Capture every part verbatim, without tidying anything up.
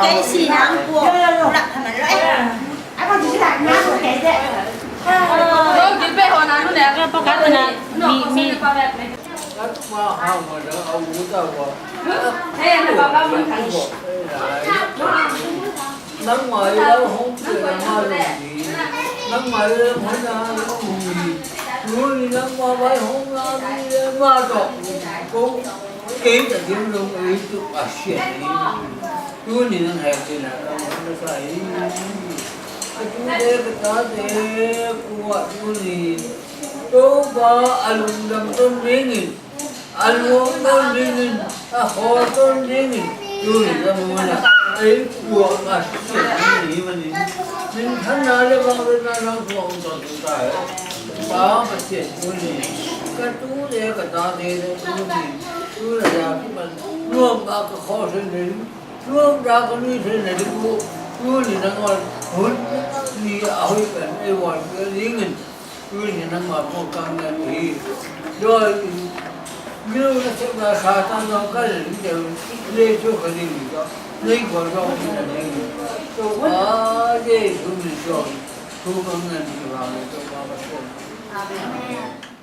Kei si nang pua lak thaman lo eh. Ai, kong si lak nang pua kei de. Lo di pe ho na nu ne ka pa ka na. Mi, mi. Nangmah i lau hong pia nangmah lungding, nangmah i lau hong na lungding. Tuni nangmah vai hong na mi le mah tawh kong kei ta ding lo ei tuk a sian ni. Tuni nang hek ding a nang hong na sa hi. Ka tute ka tate kua tuni Topa a lungdam ton dingin, a luang ton dingin, a khawl ton dingin, tuni na muna ei puak a sian ni manin, minthanna le vangliatna nang tungah hong tonpih ta hen. Pa Pasian tuni ka tute ka tate le tuni, tuni a kipan nuam a ka khawl thei nading, nuam a ka nui thei nading uh, tuni nangmah hun ni a hoih pen ei vuan dingin, tuni nangmah pawh ka ngen hi. Dawi in mino na sepna Satan zong ka lel ding teh, lei thu ka ding hi tawh, lei gual zong ding na ding hi. Topa Jesu min tawh thu ka ngen hi vang hi Topa Pasian. Amen.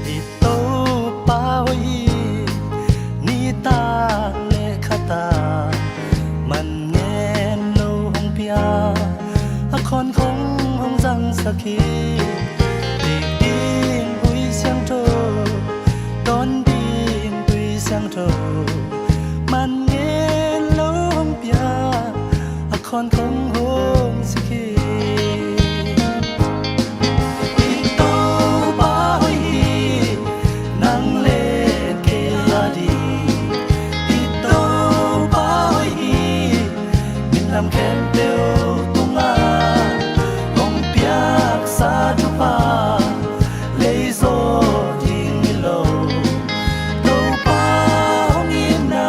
I Topa hoih hi, nitak le khatak man ngen lo hong pia, a khawn khong hong zangsak hi. Dik ding Hui Siangtho, dawn ding Tui Siangtho, man ngen lo hong pia, a khawn khong hong sik hi. I Topa hoih hi, nang le kei a ding. I Topa hoih hi, minam khempeuh tungah hong piaksa thupha, lei zawh ding hi lo. Topa hong itna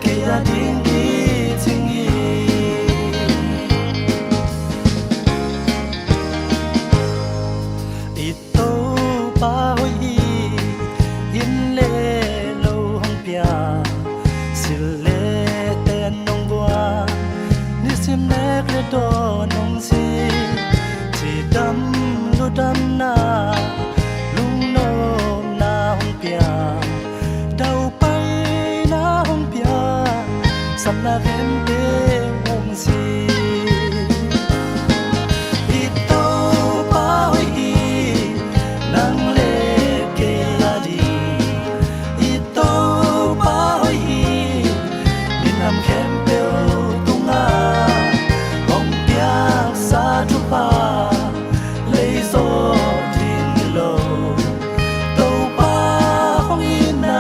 kei a ding kicing hi. I Topa hoih hi, inn le lo hong pia, sil le ten hong guan, nisim nek le dawn hong si, cidam ludamna, lungnopna hong pia, daupaina hong pia, sapna khempeuh hong si. I Topa hoih hi, nang le kei a ding. I Topa hoih hi, minam khempeuh tungah hong piaksa thupha, lei zawh ding hi lo. Topa hong itna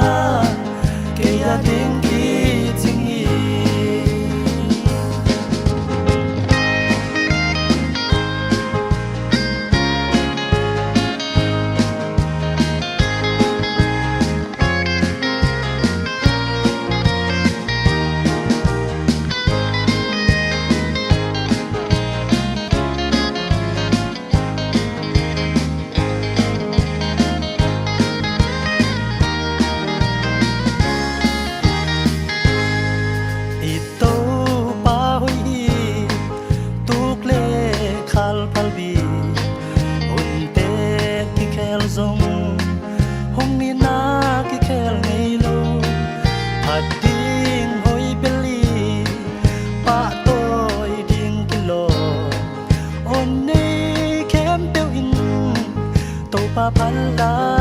kei a ding kicing hi. I Topa hoih hi, tuk le khal phalbi, hunte kikhel zong, hong nina kikhel ngei lo, phat ding hoih bel hi, pahtawi ding kilawm, on nei khempeuh in Topa phat lai